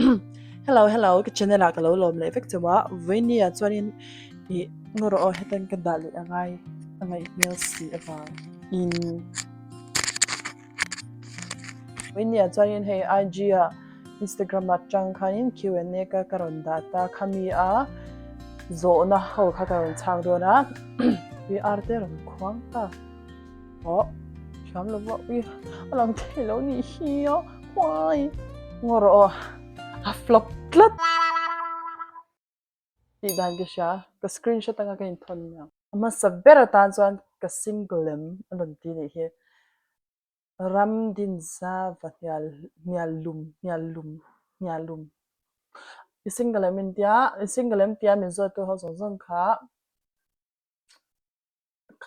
Hello hello ka channel ah ka lo lawm leh vek chauh a vawiin ah chuanin ih ngaw rawh aw hetan ka dah leh angai a ngaih hmel si avang in vawiin ah chuanin hei IG ah Instagram atang khanin Q and A ka ka rawn dah ta khami a zawhna ho kha ka rawn chhak dawn a VR te rawn khuang ta. Aw thiam lo va ui a lang thei lo nih hi a huai ngaw rawh aw a flop tlat tih dan ka hria ka screenshot anga ka inthawn nia a hmasa ber atan chuan ka single lem a rawn ti nih hi ram din za va hnial hnial lum hnial lum hnial lum i single em intia i single em tia min zawt tu ho zawng zawng kha.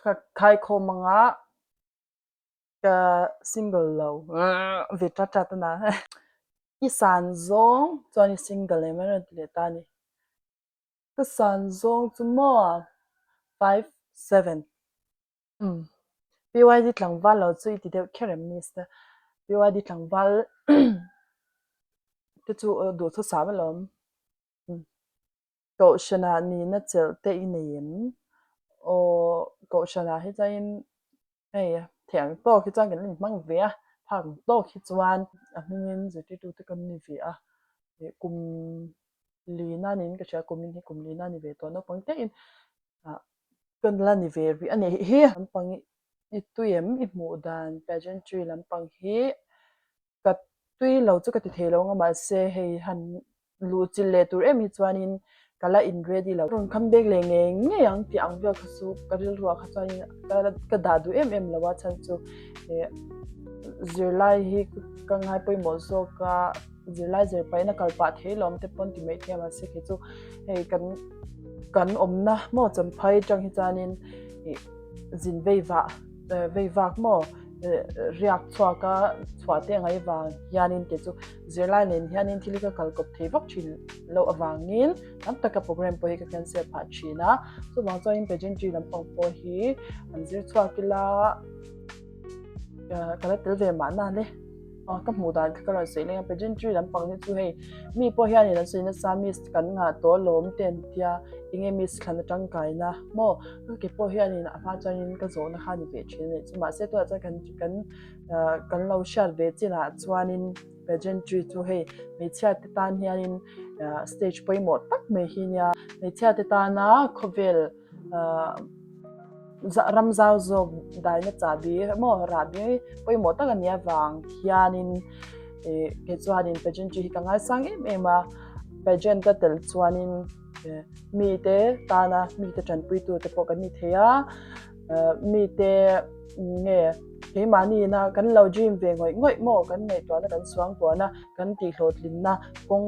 Ka khaikhawm anga ka single lo ve tat tat a na. I san zawng chuan i single em a rawn ti leh ta a ni. Ka san zawng chu maw 57. Umm PYD tlangval lo chu i ti deuh kher em miss te. PYD tlangval te chu duhthusam alawm. Kohhranah nihna chelh te i nei em? Aw, Kohhranah hi chuanin hei theih ang tawk hi chuan kan inhmang ve a, phak ang tawk hi chuan a hmingin zirtirtute kan ni ve a, ih kum lina niin ka hria, kumin hi kum lina ni ve tawh naupang te in ah kan la ni ve rih a ni hi. Lampang i tui em i hmuh dan pageantry lampang hi Ka tui lo chu ka ti thei lo ang a mahse hei han luh chilh leh tur em hi chuanin ka la in ready lo. Rawn kham bek leh ngei ngei ang tih ang vel kha chu ka rilruah kha chuanin ka dah duh em em lo a chhan chu ih zirlai hi ka ngai pawimawh zawk a zirlai zir pahin a kal pah thei lawm te pawn ti mai thei a mahse kei chu hei kan kan awmna maw champhai atang hi chuanin ih zin vei vah. Vei vak maw riak chhuak a chhuah te angai vang hianin kei chu zirlai nen hianin thil hi ka kal kawp thei vak thin loh avangin tam taka program pawh hi ka cancel phah thin a chuvang chuanin pageantry lampang pawh hi an zir chhuak ila ka la tel ve mahna le. Aw ka hmuh dan kha ka rawn sawi leng a pageantry lampang hi chu hei mi pawh hianin an sawi nasa miss kan ngah tawh alawm te an tia enge miss thlan atangkaina maw ka ke pawh hianin a hma chuanin ka zawhna kha a ni ve thin a nih chu mahse tunah chuan kan kan ah kan lo hriat ve chinah chuanin pageantry chu hei hmeichhia te tan hianin ah stage pawimawh tak mai hi nia hmeichhia te tana khawvel ah. Ram zau zawk daina chahbi emaw rahbi pawimawh tak a nih avang hianin ih kei chuanin pageantry hi ka ngaisang em em a pageant a tel chuanin mite tana mite tanpuitu te pawh kan ni thei a mite nge keimahni ina kan lo dream ve ngawih ngawih maw kan ngaihtuahna kan suangtuahna kan tihhlawhtlinna kawng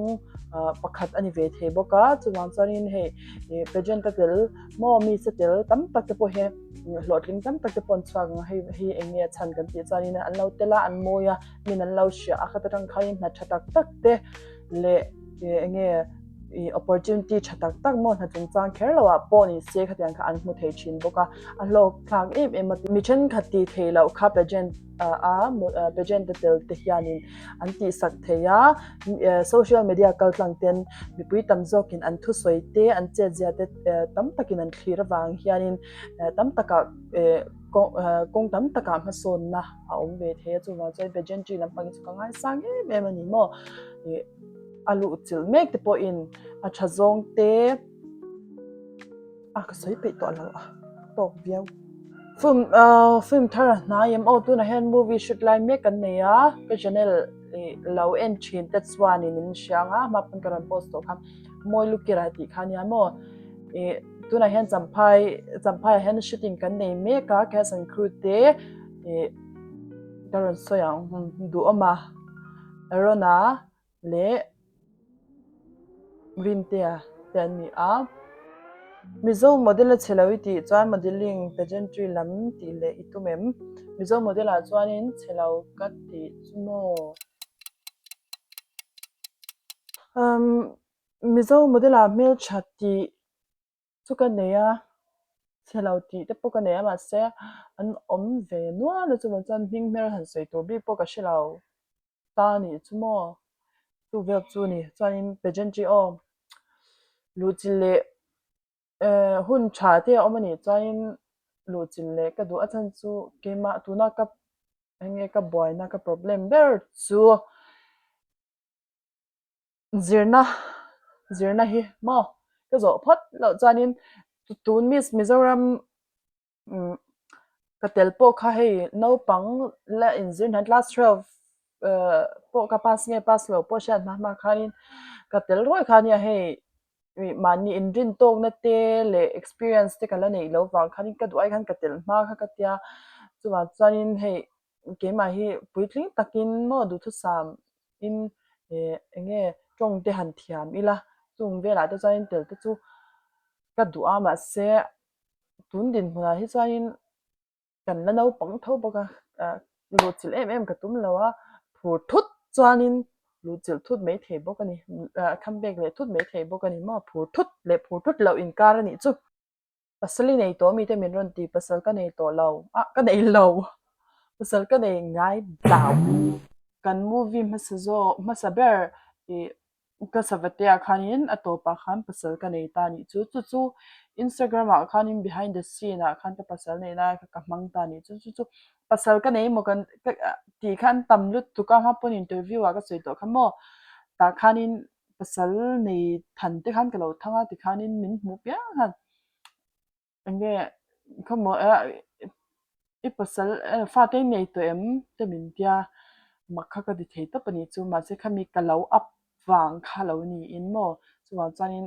pakhat a ni ve thei bawk a chuvang chuanin hei ih pageant a tel. Maw mi se tel tam tak te pawh hi hlawhtling tam tak te pawh an chhuak ang a hei hi eng nge a chhan kan tih chuanin an lo tel a an mawi a min an lo hria a khata tang khain hna tha tak tak te leh eng nge ih opportunity tha tak tak maw hna chungchang kher loh ah pawh ni se khatiang kha an hmu thei thin bawk a a hlawk thlak em em a mi thenkhat tih theih loh kha pageant a pageant te tel te hianin an tihsak thei a social media kal tlang ten mipui tam zawkin an thusawi te an chetzia te tam takin an thlir avang hianin tam takah kawng tam takah hmasawnna a awm ve thei a chuvang chuan pageantry lampang hi chu ka ngaisang em em a ni maw a luh chilh mek te pawhin a tha zawng te. A ka sawi peih tawh lo a tawk viau. Film ahh film thar a hnai em aw tunah hian movie shoot lai mek kan nei a ka channel ih lo en thin te chuanin in hria ang a hma pawn ka rawn post tawh kha mawi lukira tih kha ania maw ih tunah hian champhai champhai ah hian shooting kan nei mek a cast and crew te ih ka rawn sawi ang duhawm a Aaron-a leh Rintea te an ni a. Mizo model a chhe lo i tih chuan modelling pageantry lam tih leh i tum em? Mizo model ah chuanin chhe lo ka tih chu maw? Umm Mizo model ah hmeltha tih chu ka nei a, chhe lo tih te pawh ka nei a mahse an awm ve nual a chuvang chuan hming hmel han sawi tur bik pawh ka hre lo. Ta nih chu maw? Chu vel chu a ni. Chuanin pageantry aw luhchilh leh eh hun tha te a awm a nih chuanin luhchilh leh ka duh a chhan chu keimah tuna ka eng nge ka buaina ka problem ber chu zirna zirna hi maw ka zawh phawt loh chuanin tun miss Mizoram Umm ka tel pawh kha hei naupang la inzir hna class 12 eh pawh ka pass nge pass lo pawh hriat hma hma khanin ka tel ruai kha ania hei ih mahni inrin tawkna te leh experience te ka la neih loh vang khanin ka duh ai khan ka tel hma kha ka tia chuvang chuanin hei keimah hi puitling takin maw duhthusam in eh eng nge tawng te han thiam ila chung velah te chuanin tel te chu ka duh a mahse. Tun dinhmunah hi chuanin kan la naupang tho bawk a, ah luhchilh em em ka tum lo a, phur thut chuanin luhchilh thut mai thei bawk a ni, ah comeback leh thut mai thei bawk a ni maw, phur thut leh phur thut loh inkar a nih chu. Pasal i nei tawh mi te min rawn ti, pasal ka nei tawh lo, ah ka nei lo, pasal ka nei ngai lo. Kan movie hmasa zawk hmasa ber ih Ka savatea khanin a tawpah khan pasal ka nei ta anih chu. Chu chu Instagram ah khanin behind the scene ah khan ka pasal neih lai kha ka hmang ta anih chu. Chu chu pasal ka nei emaw kan tih khan tam lutuk a hma pawn interview ah ka sawi tawh kha maw. Tah khanin pasal nei than te khan ka lo thang a tikhanin min hmuh piang khan. Eng nge khawmaw i pasal fate i nei tawh em te min tia mak kha ka ti thei tawp a nih chu mahse khami ka lo up vang kha lo niin maw chuvang chuanin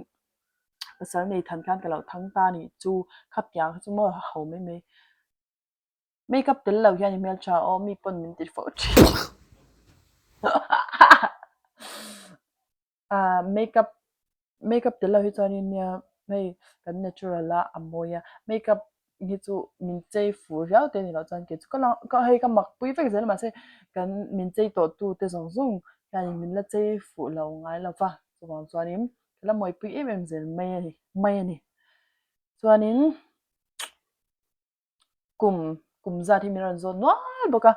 pasal nei than khan ka lo thang ta a nih chu khatiang kha chu maw a ho mai mai. Makeup tel lo hian i hmeltha aw mi pawn min ti fo thin Ah makeup makeup tel lo hi chuanin nia hei kan natural a a mawi a makeup hi chu min chei fuh riau te a ni loh chuan kei chu ka lang ka hei ka mak pui vek zel mahse kan min chei tawh tu te zawng zawng hianin min la chei fuh lo ngai lo va chuvang chuanin ka la mawipui em em zel mai a ni mai a ni chuanin. Kum kum zat hi min rawn zawt nual bawk a,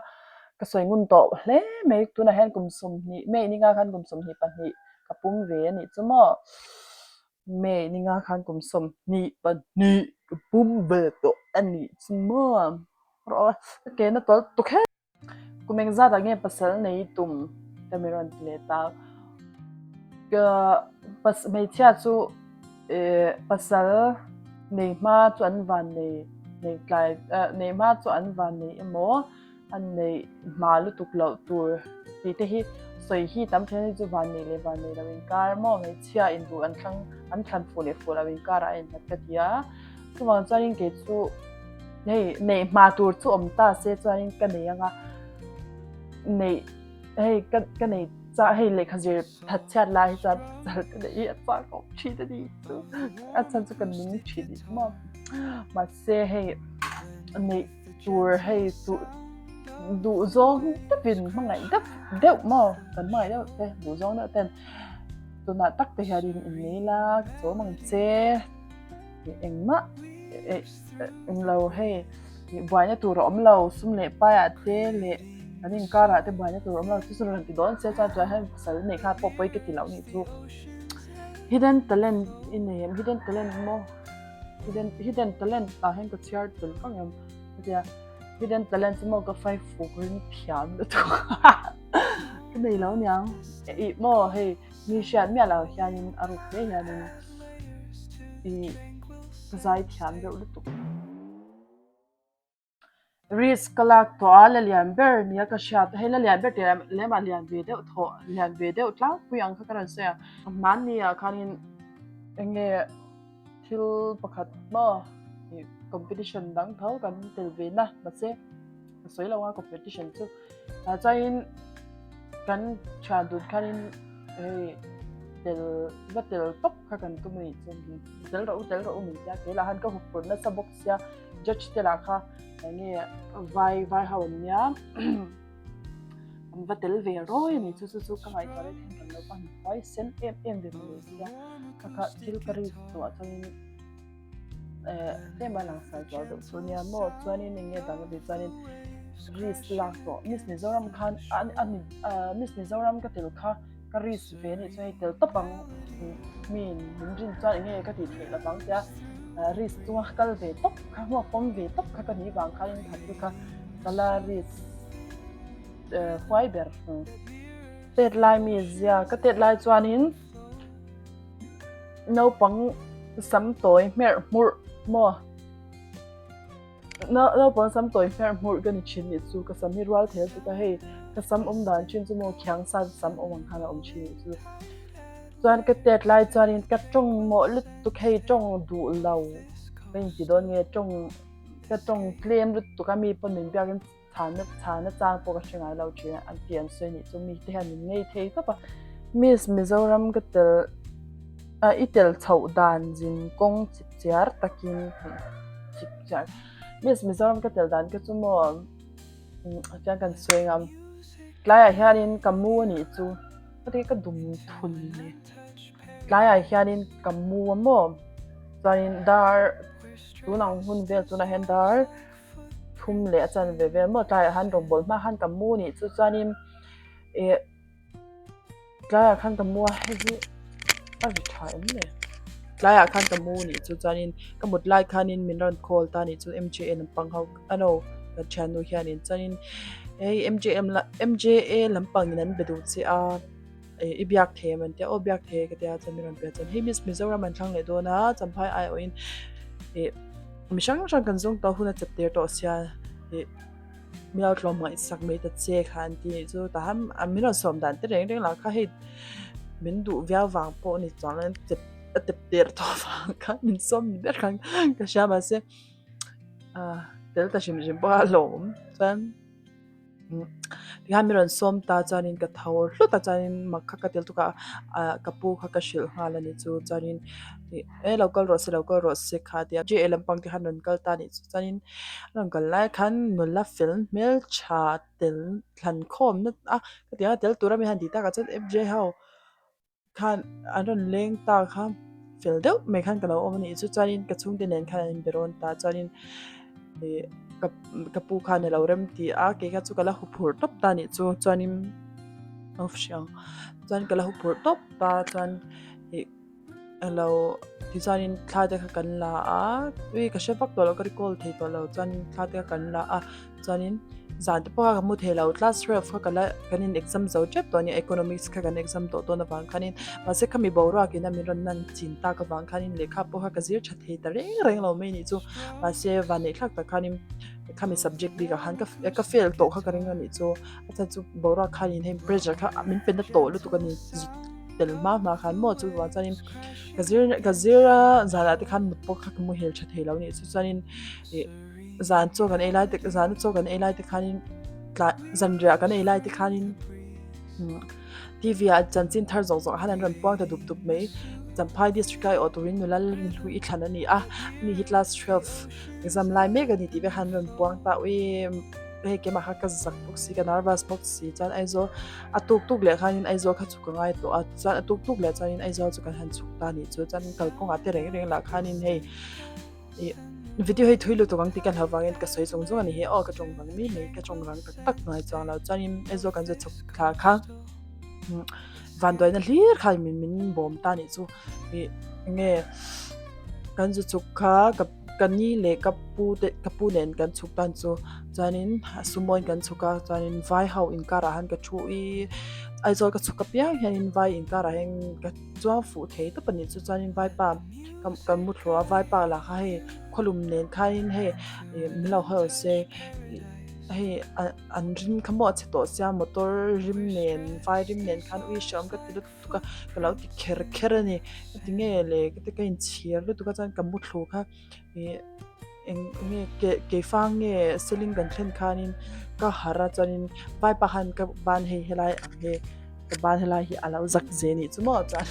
ka sawi ngun tawh hle mai. Tunah hian kum 20 May ninga khan kum 22 ka pum ve a nih chu maw. May ninga khan kum 22 ka pum ve tawh a nih chu maw. Rawh ka ke na tawlh tuk he. Kum engzatah nge pasal nei tum ka mi rawn ti leh ta. Ka hmeichhia chu eh pasal nei hma chu an van nei nei tlai eh nei hma chu an van nei emaw an nei hma lutuk loh tur tih te hi sawi hi tam then hi chu van nei leh van nei lo inkar maw hmeichhia induh an thlang an thlan fuh leh fuh lo inkarah a inhlat ka ti a chuvang chuanin kei chu Hei neih hma tur chu awm ta se chuanin ka nei anga neih hei ka ka nei chah hei lehkha zir that chhiat lai hi chuan chal ka neih hi a chak awm thin a ni chu a chhan chu ka ning thin ni maw mahse hei neih tur hei duh duh zawng deuhin hmangaih deuh deuh maw kan hmangaih deuh te duh zawng deuh ten tunah tak te hianin innei la ka chawm ang che. Engmah englo hei buaina tur a awm lo sum leh paiah te leh kan inkarah te buaina tur a awm lo chu chu rawn ti dawn se chuan tunah hian pasal neih kha pawh pawi ka ti loh nih chu hidden talent i nei em hidden talent maw hidden hidden talent tah hian ka chhiar tel vang em hetia hidden talent chu maw ka fai fuk ring thiam lutuk ka nei lo niang ih maw hei. Mi hriat miah lo hianin a ruk hle hianin i zai thiam deuh lutuk. Risk ka lak tawh a, la lian ber nia ka hriat a, hei la lian ber tih lemah lian ve deuh thawh, lian ve deuh tlangpui ang kha ka rawn sawi a. Hmanni ah khanin eng nge thil pakhat maw competition dang tho kan tel ve na mahse ka sawi lo a competition chu. Tah chuanin kan thian dun khanin hei tel va tel tawp kha kan tum a nih chuan tel rawh u tel rawh u min tia kei lah khan ka hup pawrh nasa bawk sia judge te lah kha enge vai vai ho an nia an va tel ve rawi a ni chu chu chu ka ngaihtuah leh then kan lo va han huai sen em em ve mawle sia kha kha thil ka ri tawh chuanin eh tlem a langsar zual deuh chu ania maw chuanin eng nge dang a tih chuanin risk lak tawh miss Mizoram khan a ni ah miss Mizoram ka tel kha. Ka risk ve anih chuan hei tel tawp ang mi min rin chuan eng nge ka tih theih lovang tia risk chunga kal ve tawp kha hmuak pawm ve tawp kha ka nih vang khanin khat chu kha ka la risk huai ber. Tet lai mi zia ka tet lai chuanin naupang sam tawi hmerh hmurh maw. Naupang sam tawi hmerh hmurh ka ni thin nih chu ka sam hi rual thel tuk a hei ka sam awm dan thin chu maw khiang sa sam awm ang khan a awm thin nih chu chuan ka tet lai chuanin ka tawng mawh lutuk hei tawng duh lo ka inti dawn nge tawng ka tawng tlem lutuk a mi pawn min biakin Chhana chhana chang pawh ka hre ngai lo thin a, an ti an sawi nih chu mi te hian min ngei thei tawp a. Miss Mizoram ka tel ah i tel chhoh dan zin kawng chip chiar takin chip chiar Miss Mizoram ka tel dan ka chu maw tiang kan sawi ngam tlaiah hianin ka mu a nih chu ka ti ka dum thul ni tlaiah hianin ka mu a maw chuanin dar tun ang hun vel tunah hian dar. Thum leh a chan ve vel maw tlaiah khan rawngbawl hma khan ka mu nih chu chuanin ih tlaiah khan ka mu a hei hi a ri tha em le tlaiah khan ka mu nih chu chuanin ka mut lai khanin min rawn call ta nih chu M_J_A lampang ho a no ka thiannu hianin chuanin hei M_J_M M_J_A lampangin an be duh che a. I biak thei em an tia aw biak thei ka tia chuan min rawn pe a chuan hei miss Mizoram an thlang leh dawn a Champhai ai awhin ih mi hrang hrang kan zawng tawh hun a chep tir tawh sia ih mi lo tlawm ngaihsak mai ta che kha an ti chu tah hian min rawn sawm dan te reng reng lah kha hei min duh viau vang pawh a ni chuang a chep a tep tir tawh vang khan min sawm ni ber khan ka hria mahse ah tel ta hrim hrim pawh a lawm chuan. Tikhan min rawn sawm ta chuanin ka tho hlut a chuanin mak kha ka tel tuk a ah ka pu kha ka hrilh nghal a ni chu chuanin ih e lo kal rawh se lo kal rawh se kha a ti a J_A lampang te khan rawn kal ta a nih chu chuanin a rawn kal lai khan nula fel hmeltha tel thlan khawmna a ka ti a tel tura mi han tih takah chuan F_J ho. Khan an rawn leng ta kha fel deuh mai khan ka lo awm a nih chu chuanin ka chhungte nen khan an inbe rawn ta chuanin ih ka ka pu khan a lo rem ti a kei kha chu ka la huphurh tawp ta a nih chu chuanin off hrih ang chuan ka la huphurh tawp ta chuan ih a lo tichuanin thla te kha kan la a ui ka hre vak tawh lo ka recall thei tawh lo chuanin thla te kha kan la a. Chuanin zan te pawh kha ka hmu thei lo class 12 kha ka la kan in exam zo tep tawh a nia economics kha kan exam tawh dawn avang khanin mahse khami boruak in a min rawn nan chin tak avang khanin lehkha pawh kha ka zir tha thei ta reng reng lo mai a nih chu mahse vanneih thlak tak khanin khami subject bikah khan ka ka fail tawh kha ka ring a nih chu a chhan chu boruak khanin hei pressure kha min pe na tawh lutuk a ni zut tel hma hma khan maw chuvang chuanin ka zir ka zir a zanah te khan mut pawh kha ka muhil tha thei lo a nih chu chuanin ih. Zan chaw kan ei lai te zan chaw kan ei lai te khanin tlai zanriah kan ei lai te khanin T_V ah chanchin thar zawk zawk ah khan an rawn puang ta dup dup mai Champhai district a aiawh turin nula hlui i thlan a ni a ani hi class 12 exam lai mek a ni tih vel khan an rawn puang ta ui hei keimah kha ka zak bawk si ka nervous bawk si chuan Aizawl a tuk tuk leh khanin Aizawl kha chhuk a ngai tawh a chuan a tuk tuk leh chuanin Aizawl chu kan han chhuk ta a nih chu chuan kalkawngah te reng reng lah khanin hei. Ih video hi thui lutuk ang tih ka hlauh vangin ka sawi chung chung a ni hi aw ka tawng rang mai mai ka tawng rang tak tak ngai chuang lo chuanin Aizawl kan zet chhuk thla kha vanduaina hlir khan min min bawm ta nih chu ih enge kan zu chhuk kha ka ka ni leh ka pu te ka pu nen kan chhuk tan chu chuanin sumo in kan chhuk a chuanin vai ho inkarah han ka thu i Aizawl ka chhuk apiang hianin vai inkarah hian ka chuang fuh thei tawp a nih chu chuanin vaipa. Kan mu thluah a vaipa lah kha hei khawlum nen khanin hei ih min lo haw se ih hei an rim kha maw a chhe tawh sia motor rim nen vai rim nen khan ui hreawm ka ti lutuk a ka lo ti kher kher a ni ka ti nge le ka ti ka inchhir lutuk a chuan ka mu thlu kha ih. Eng nge ke keifang nge seling kan thlen khanin ka harh a chuanin vaipa khan ka ban hei helai ang hi ka ban helai hi a lo zak ze nih chu maw chuan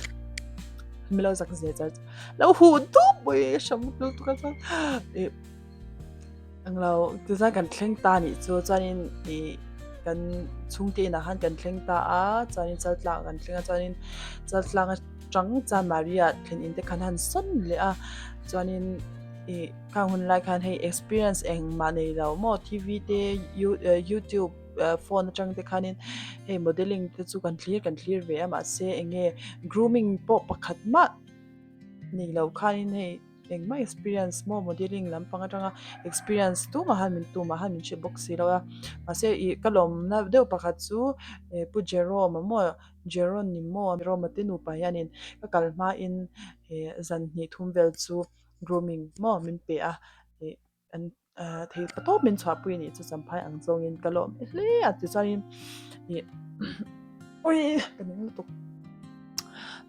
mi lo zak ze char lo huh dup mai a hram lutuk a chuan ih englo tichuan kan thleng ta nih chu chuanin ih kan chhungte inah khan kan thleng ta a chuanin chaltlang kan thleng a chuanin chaltlang atang chuan Maria thlen in te khan han sawn leh a chuanin. Ih khang hun lai khan hei experience engmah nei lo maw T_V te you eh youtube. phone atang te khanin hei modelling te chu kan thlir kan thlir ve a mahse eng nge grooming pawh pakhat mah nei lo khanin hei engmah experience maw modelling lampang atanga experience tumah han min tumah han min hrilh bawk si lo a mahse ih ka lawmna deuh pakhat chu eh pu Jerome a maw Jeron ni maw Jerome a te nupa hianin ka kal hmain eh zan hnih thum vel chu grooming maw min pe a ih an ahh thei pa tawp min chhuahpui a nih chu champhai ang zawngin ka lawm hle a tichuanin ih ui ka ning lutuk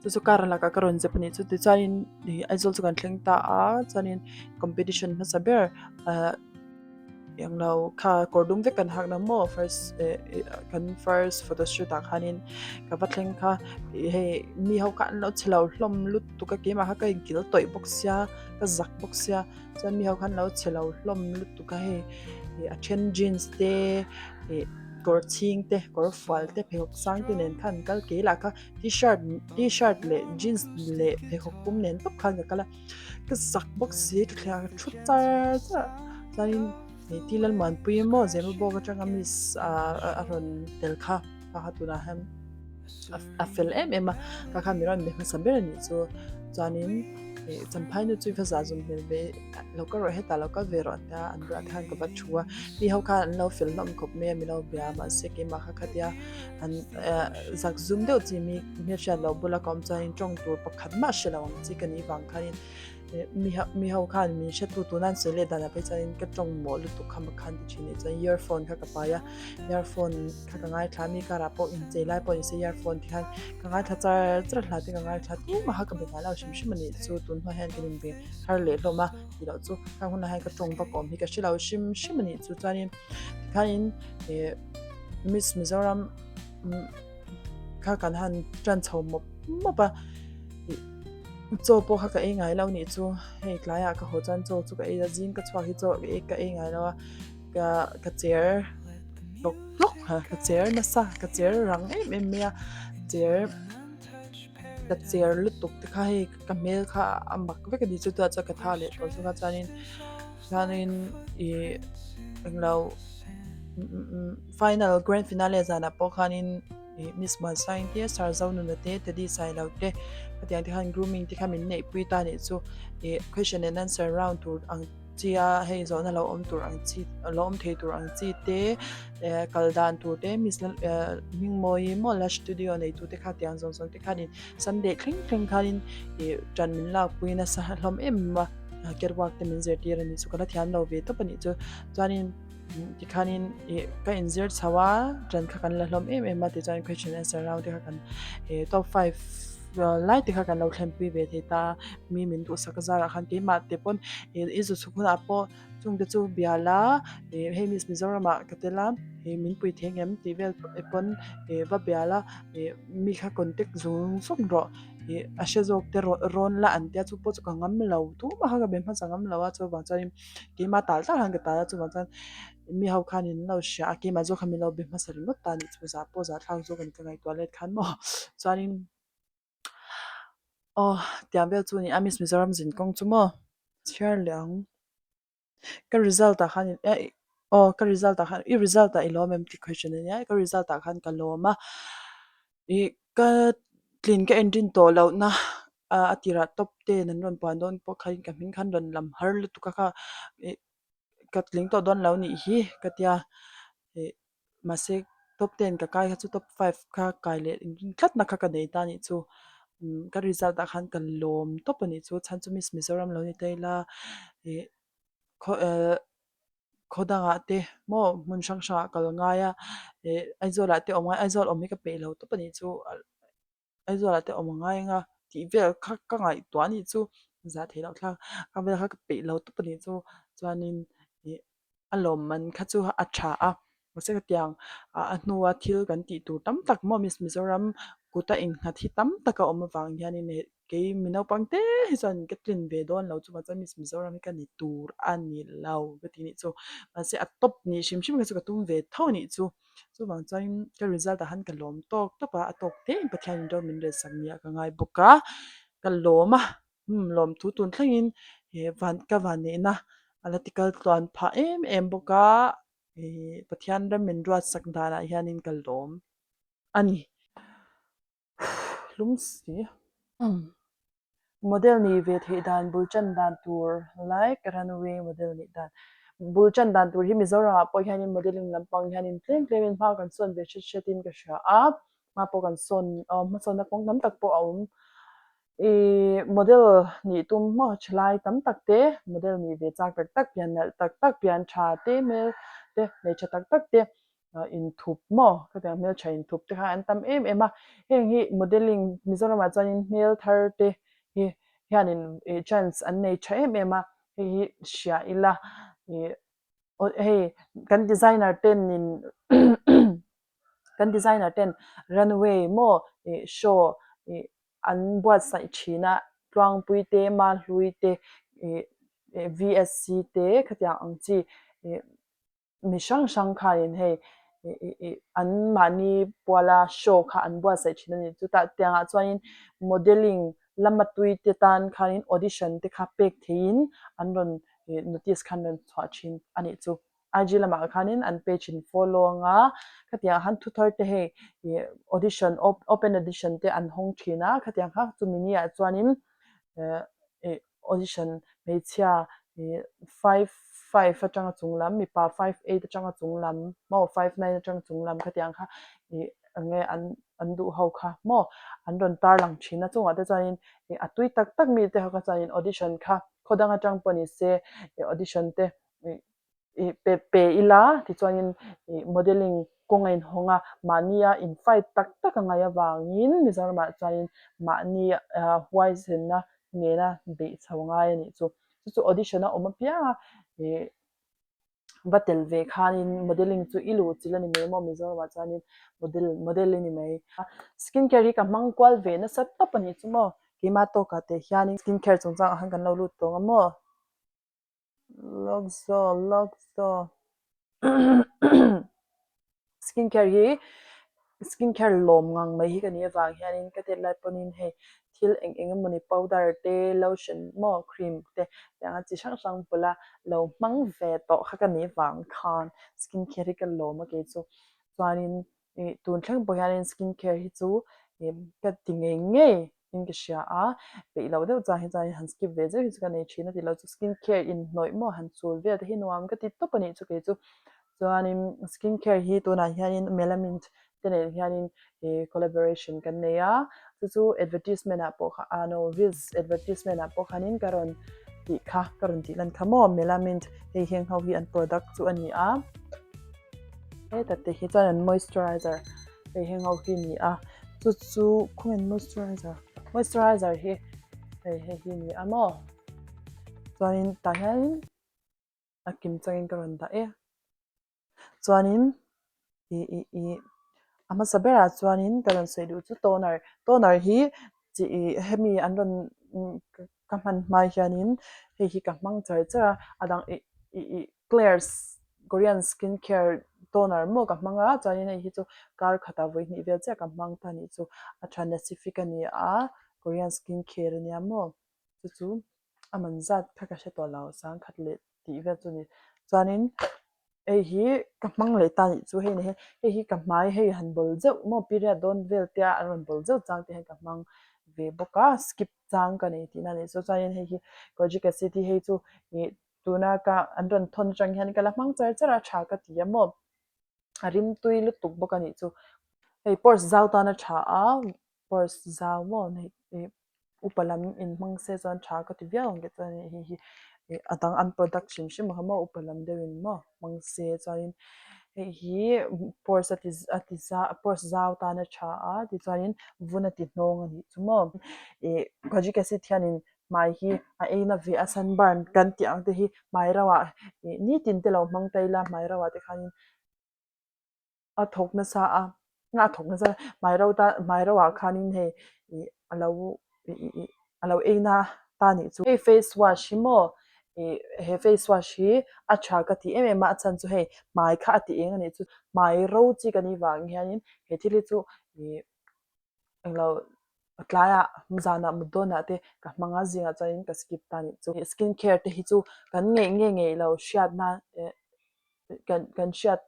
chu chu car lakah ka rawn zep a nih chu tichuanin ih Aizawl chu kan thleng ta a chuanin competition hmasa ber ahh englo kha kawr dum vek kan hak na maw first eh kan first photo shoot ah khanin ka va thleng kha ih hei mi ho kha an lo chhe lo hlawm lutuk a keimah kha ka inkil tawih bawk sia ka zak bawk sia. Chuan mi ho khan lo chhe lo hlawm lutuk a hei ih a then jeans te ih kawr chhing te kawr fual te pheikhawk sang te nen khan an kal kei lah kha t-shirt t-shirt leh jeans leh pheikhawk pum nen tawp khan ka kal a ka zak bawk si thuthleng ah ka thu char char a chuanin ih T Lalmuanpuii maw Zemabawk atanga miss ah a rawn tel kha kha kha tunah hian. a fel em em a ka khan mi rawn be hmasa ber a nih chu chuanin ih champhai nu chu i va zah zum hmel ve lo kal rawh hetah lo kal ve rawh tia an bulah te khan ka va thu a mi ho khan an lo fel hlawm khawp mai a mi lo bia a mahse keimah kha khatia an eh zak zum deuh chi mi hmelhriat loh bula ka awm chuanin tawng tur pakhat mah hre lo ang chi ka nih vang khanin Mi mi ho khan min hretu tuna an sawi leh danah phei chuanin ka tawng mawh lutuk kha mak khan ti thin a ni chuan earphone kha ka pai a earphone kha ka ngaithla a mi karah pawh inchei lai pawh nise earphone te khan ka ngaithla char char hla te ka ngaithla tumah kha ka be ngai lo hrim hrim a nih chu tun hnuah hian kan inbe har leh hlawm a tih loh chu khang hunah hian ka tawng vak awm hi ka hre lo hrim hrim a nih chu chuanin tikhanin ih Miss Mizoram kha kan han tan chho mawp mawp a ih chaw pawh kha ka ei ngai lo nih chu hei tlaiah ka haw chuan chaw chu ka ei a zing ka chhuak hi chaw ka ei ngai lo a ka ka cher hlawk hlawk ha ka cher nasa ka cher rang em em mai a cher ka cher lutuk te kha hei ka hmel kha a mak vek a ni chu tunah chuan ka tha leh tawh zawk a chuanin chuanin ih englo Final Grand Finale zanah pawh khanin ih Miss Muansain te, Sir Zonuna te, Teddy Sailo te khatiang te khan grooming te kha min neihpui ta nih chu ih question and answer round tur ang chi a hei zawhna lo awm tur ang chi lo awm thei tur ang chi te eh kal dan tur te Miss eh Hmingmawii maw la studio neitu te kha tiang zawng zawng te khanin Sunday thleng thleng khanin ih ṭan min lakpui nasa hlawm em em a catwalk te min zirtir a nih chu ka la thiam lo ve tawp a nih chu chuanin. Tikhanin ih ka inzir chho a ṭan kha kan la hlawm em em a tichuan question answer round te kha kan ih top five lai te kha kan lo thlenpui ve thei ta a mi min duhsak a zarah khan keimah te pawn ih i zu chhuk hunah pawh chungte chu bia la ih hei miss Mizoram ah ka tel a ih min pui thei ang em tih vel pawn ih va bia la ih mi kha contact zung zung rawh ih a hre zawk te rawn la an tia chu pawh chu ka ngam lo tumah kha ka be hmasa ngam lo a chuvang chuanin. Keimah tal tal han ka tal a chuvang chuan mi ho khan in lo hria a keimah zawk khan min lo be hmasa ringawt ta a nih chu zah pawh zah thlak zawk a ni ka ngaihtuah let khan maw chuanin aw tiang vel chu a ni a Miss Mizoram zin kawng chu maw chhiar leh ang ka result ah khan eh aw ka result ah khan i result ah i lawm em tih question a nia ka result ah khan ka lawm a ih ka tlin ka enrin tawh loh na a tirah top ten an rawn puan dawn pawh khain ka hming khan rawn lam har lutuk a kha ih ka tling tawh dawn lo nih hi ka tia ih mahse top ten ka kai kha chu top five kha kai leh tlat na kha ka nei ta nih chu umm ka result ah khan ka lawm tawp a nih chu chhan chu miss Mizoram lo ni ta ila ih khaw eh khaw dangah te maw hmun hrang hrangah kal ngai a ih Aizawl ah te awm ngai Aizawl awm hi ka peih lo tawp a nih chu. Aizawl ah te awm a ngai anga tih vel kha ka ngaihtuah anih chu zah theih loh thlak ka vel kha ka peih lo tawp anih chu chuanin ih a lawmman kha chu a tha a mahse khatiang a hnua thil kan tih tur tam tak maw miss Mizoram kuta innghat hi tam tak a awm avang hianin ih kei mi naupang te hi chuan ka tlin ve dawn lo chuvang chuan miss Mizoram hi ka ni tur a ni lo ka ti nih chu mahse a tawp nih hrim hrim kha chu ka tum ve tho anih chu. Chuvang chuanin ka result ah khan ka lawm tawk tawp a, a tawk te in Pathianin ro min rel sak nia ka ngai bawk a, ka lawm a, umm lawmthu tun thlengin he van ka vanneihna a la ti kal tluan phah em em bawk a. Ih Pathian ram min ruatsak danah hianin ka lawm a ni. Hlum si. Model nih ve theih dan bul tan dan tur like runway model nih dan bul tan dan tur hi Mizoramah pawh hianin modeling lampang hianin tlem tlemin hma kan sawn ve hret hretin ka hria a, hma pawh kan sawn hmasawnna kawng tam tak pawh a awm. Ih model nih tum hmaw thalai tam tak te model nih ve chak tak tak pian nalh tak tak pian tha te hmel te nei tha tak tak te inthup maw khatiang hmeltha inthup te kha an tam em em a heng hi modelling Mizoram ah chuanin hmel thar te hi hianin ih chance an nei tha em em a hei hi hria ila ih hei kan designer ten in kan designer ten runway maw ih show ih an buatsaih thin a tluangpui te mahlui te ih V_S_C te khatiang ang chi ih. Mi hrang hrang khanin hei an mahni puala show kha an buatsaih thin a ni. Chutah tiangah chuanin modelling lama tui te tan khanin audition te kha pek theihin an rawn notice kha an rawn chhuah thin a nih chu. IG lamah khanin an page in follow anga khatiang han thu thar te hei audition open audition te an hawng thin a khatiang kha chumi ni ah chuanin audition hmeichhia ih five five atanga chung lam mipa five eight atanga chung lam maw five nine atanga chung lam khatiang kha ih eng nge an an duh ho kha maw an rawn tar lang thin a chungah te chuanin ih a tui tak tak mi te ho kha chuanin audition kha khaw dang atang pawh ni se ih audition te ih ih pe pe ila tichuanin ih modelling kawng a inhawng a mahnia in fight tak tak a ngaih avangin Mizoramah chuanin mahni ah huaisenna nena beih chho ngai a nih chu chu chu audition a awm apiang a ih va tel ve khanin modelling chu i luh chilh a ni mai maw Mizoramah chuanin model model i ni mai skin care hi ka hmang kual ve nasa tawp a nih chu maw keimah tawkah te hianin skin care chungchangah khan kan lo lut tawng a maw. Luxo Luxo skin care hi skin care lawm ngang mai hi ka nih avang hianin ka tet lai pawhin hei thil eng eng emawni powder te lotion maw cream te tianga chi hrang hrang bula lo hmang ve tawh kha ka nih avang khan skin care hi ka lawm a kei chu chuanin ih tun thleng pawh hianin skin care hi chu ih ka ti ngei ngei in ka hria a peih loh deuh chang hi chuan han skip ve zeuh hi chu ka nei thin a tilo chu skin care inhnawih maw han chul vel te hi nuam ka ti tawp a nih chu kei chu chuanin skin care hi tunah hianin melamine te nen hianin ih collaboration kan nei a chu chu advertisement ah pawh kha ah no reels advertisement ah pawh khanin ka rawn tih kha ka rawn tih lan kha maw melamine hei heng ho hi an product chu a ni a. Heta te hi chuan an moisturizer hei heng ho hi a ni a chu chu khawnge moisturizer moisturizer hi hei hei hi a ni a maw chuanin tah hianin a kim changin ka rawn dah e chuanin ih ih ih a hmasa berah chuanin ka rawn sawi duh chu toner toner hi chi ih hemi an rawn ka hman hma hianin hei hi ka hmang char char a a dang ih ih ih Klairs Korean skin care toner maw ka hmang a chuanin hei hi chu kar khatah vawi hnih vel chiah ka hmang ta anih chu a tha nacific a ni a Korean skin care ania maw chu chu a man zat kha ka hre tawh lo sangkhat leh tih vel chu a ni chuanin hei hi ka hmang leh ta anih chu hei ni hei hi ka hmai hei han bawl zeuh maw period dawn vel te a an rawn bawl zeuh chang te hian ka hmang ve bawk a skip chang ka nei tihna a ni chu chuanin hei hi kojic acid hi hei chu ih tuna ka an rawn thawn atang hian ka la hmang char char a tha ka ti a maw a rim tui lutuk bawk a nih chu hei purse zau tan a tha a purse zau maw hei ih upa lam in hmang se chuan tha ka ti viau ang tih chuan hei hi ih a dang an product hrim hrim ang maw upa lam deuh in maw hmang se chuanin hei hi purse a ti a ti zau purse zau tan a tha a tichuanin vun a ti hnawng a nih chu maw ih kojic acid hianin hmai hi a ei na ve a sunburn kan tih ang te hi hmai rauh ah ih nitin te lo hmang ta ila hmai rauh ah te khanin a thawk nasa a a thawk nasa hmai rauh ta hmai rauh ah khanin hei ih a lo ih ih ih a lo ei na ta nih chu hei face wash hi maw ih he face wash hi a tha ka ti em em a a chhan chu hei hmai kha a ti eng a nih chu hmai ro chi ka nih vang hianin he thil hi chu ih englo tlaiah zanah mut dawnah te ka hmang a zingah chuanin ka skip ta anih chu skin care te hi chu kan ngeih nge ngeih lo hriatna eh. Kan kan hriat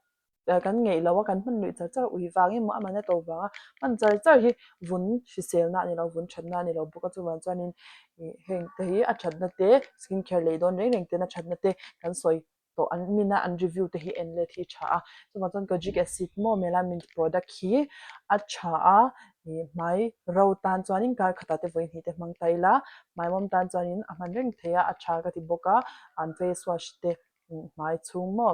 kan ngeih lo a, kan hman luih char char ui vang emaw a man a to vang a, hman char char hi vun hriselna a ni lo, vun thatna a ni lo bawk a, chuvang chuanin ih heng te hi a thatna te skin care lei dawn reng reng ten a thatna te kan sawi tawh an min a an review te hi en let hi a tha a, chuvang chuan kojic acid maw melamine product hi a tha a ih hmai ro tan chuanin kar khatah te vawi hnih te hmang ta ila hmai mawm tan chuanin a hman reng thei a, a tha ka ti bawk a, an face wash te. Hmai chhung maw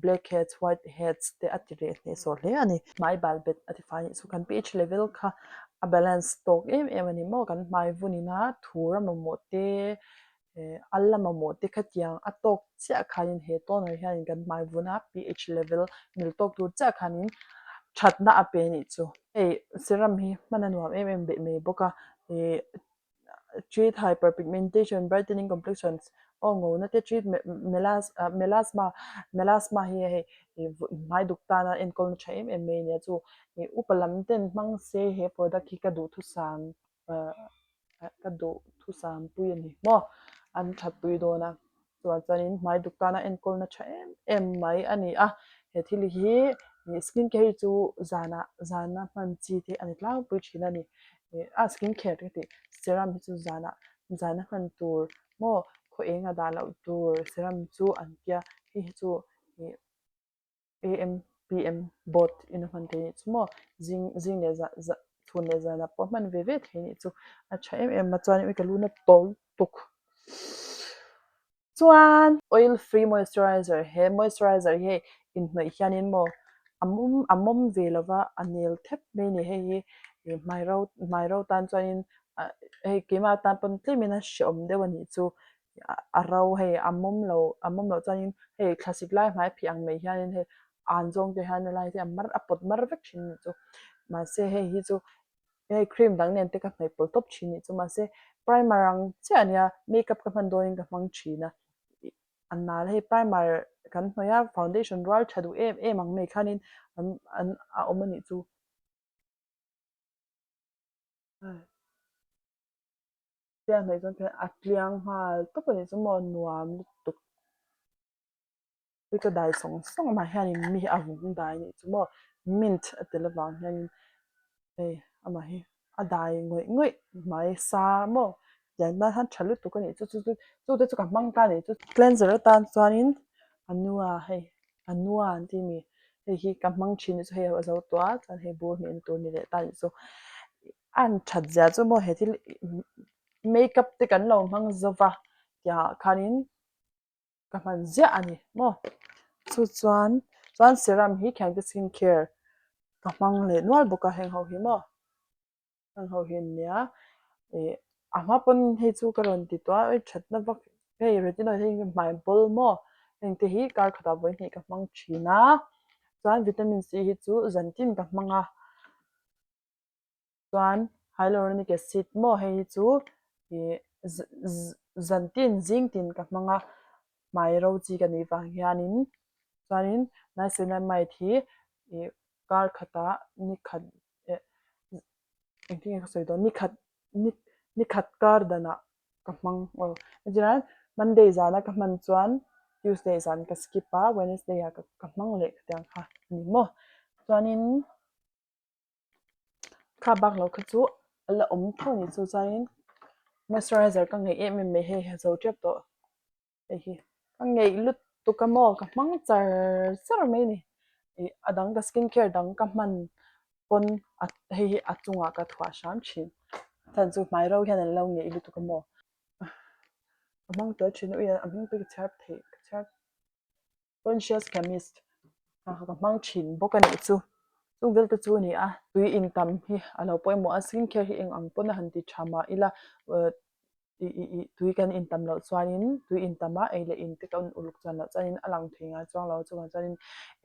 black heads white heads te a ti reh hnehsawh hle a ni. Hmai bal bet a ti fai anih chu kan pH level kha a balance tawk em em a ni maw kan hmai vun ina thur a mamawh te eh al a mamawh te khatiang a tawk chiah khanin he toner hianin kan hmai vun a pH level mil tawk tur chiah khanin thatna a pe anih chu. Hei serum hi hman a nuam em em beh mai bawk a ih Treat hyperpigmentation, brightening complexions aw ngona te treat melasma melasma hi hei hmai duk tana enkawlna tha em em mai a nia chu upa lam ten hmang se he product hi ka duhthusam ka duhthusam pui a ni maw an thatpui dawn a. Chuan chuanin hmai duk tana enkawlna tha em em mai a ni a, he thil hi skin care hi chu zanah zana hman chi te a ni tlangpui thin a ni a skin care ka tih serum hi chu zanah zana hman tur maw khaw eng a dah loh tur serum chu an tia hei hi chu ih. AM PM board in a hman thei anih chu maw zing zing leh zan zan chhun leh zanah pawh hman ve ve thei anih chu a tha em em a chuan ka lu na tawl tuk chuan oil free moisturizer he moisturizer hi hei inhnawih hianin maw a mum a mawm ve lova a nel thep mai a ni hei hi ih hmai ro hmai ro tan chuanin ah hei keimah tan pawn tlemin a hrehawm deuh anih chu. a ro hei a mawm lo a mawm loh chuanin hei thlasik lai hmai phih ang mai hianin hei an zawng te hian helai te a mar a pawt mar vek thin anih chu mahse hei hi chu hei cream dang nen te ka hnaih pawlh tawp thin anih chu mahse primer ang chiah ania makeup ka hman dawnin ka hmang thin a a nal hei primer kan hnawih a foundation rual tha duh em em ang mai khanin an an a awm anih chu. Chiang hnaih chuan khian a tliang nghal tawp a nih chu maw nuam lutuk hi ka dai sawng sawng amah hianin mi hi a vung dai anih chu maw mint a tel avang hianin hei amah hi a dai ngawih ngawih hmai sa maw tiang tan hian tha lutuk a nih chu chu chu chu te chu ka hmang ta a nih chu cleanser atan chuanin a nua hei a nua an tih a ni hei hi ka hmang thin chu hei a zo tawh a chuan hei bur hmeh na tur a ni leh ta a nih chu. A an that zia chu maw he thil makeup te kan lo hmang zo va tiangah khanin ka hman ziah a ni maw chu chuan chuan serum hi khian ka skin care ka hmang leh nual bawk a heng ho hi maw heng ho hi an nia ih a hma pawn hei chu ka rawn ti tawh a thatna vak hei retinoid hei hmai bawl maw heng te hi kar khatah vawi hnih ka hmang thin a chuan vitamin C hi chu zantin ka hmang a. Chuan hyaluronic acid maw hei hi chu ih zantin zing tin ka hmang a hmai ro chi ka nih vang hianin chuanin niacinamide hi ih kar khatah ni khat eh engtin nge ka sawi dawn ni khat ni ni khat kar danah ka hmang aw entirnan Monday zana ka hman chuan Tuesday zan ka skip a Wednesday ah ka hmang leh khatiang kha a ni maw chuanin. Kha bak lo kha chu a la awm tho ni chu chuanin moisturizer ka ngeih em em mai hei a zo tep tawh hei hi ka ngeih lutuk a maw ka hmang char char mai a ni ih a dang ka skin care dang ka hman pawn a hei hi a chungah ka thuah hram thin chhan chu hmai ro hian an lo ngeih lutuk a maw ka hmang tel thin a ui a hming pawh hi ka chhiar theih ka chhiar. Conscious Chemist kha ka hmang thin bawk a nih chu. Chung vel te chu a ni a, tui in tam hi a lo pawimawh a, skin care hi eng ang pawn a han ti tha mah ila ih ih ih tui kan in tam loh chuanin tui in tam a ei leh in te kan uluk chuan loh chuanin a lang thei ngai chuang lo chuvang chuanin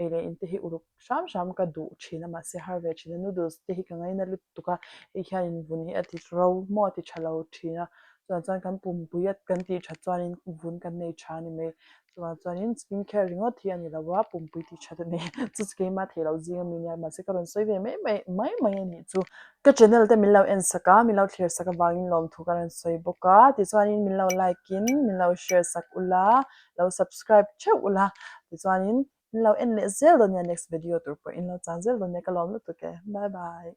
ei leh in te hi uluk hram hram ka duh thin a mahse har ve thin a noodles te hi ka ngaina lutuk a hei hianin vun hi a ti ro maw a ti tha lo thin a chuvang chuan kan pumpui a kan tih that chuanin vun kan nei tha a ni mai. Chuvang chuanin skin care ringawt hi a ni lo a, pumpui tih that a ni. Chu chu keimah theih loh zing ami nia, mahse ka rawn sawi ve mai mai mai mai a nih chu. Ka channel te min lo en sak a, min lo thlir sak avangin lawmthu ka rawn sawi bawk a. Tichuanin min lo like in min lo share sak ula, lo subscribe theuh ula. Tichuanin. In lo en leh zel dawn nia next video tur pawh in lo chang zel dawn nia ka lawm lutuk e. Bye bye.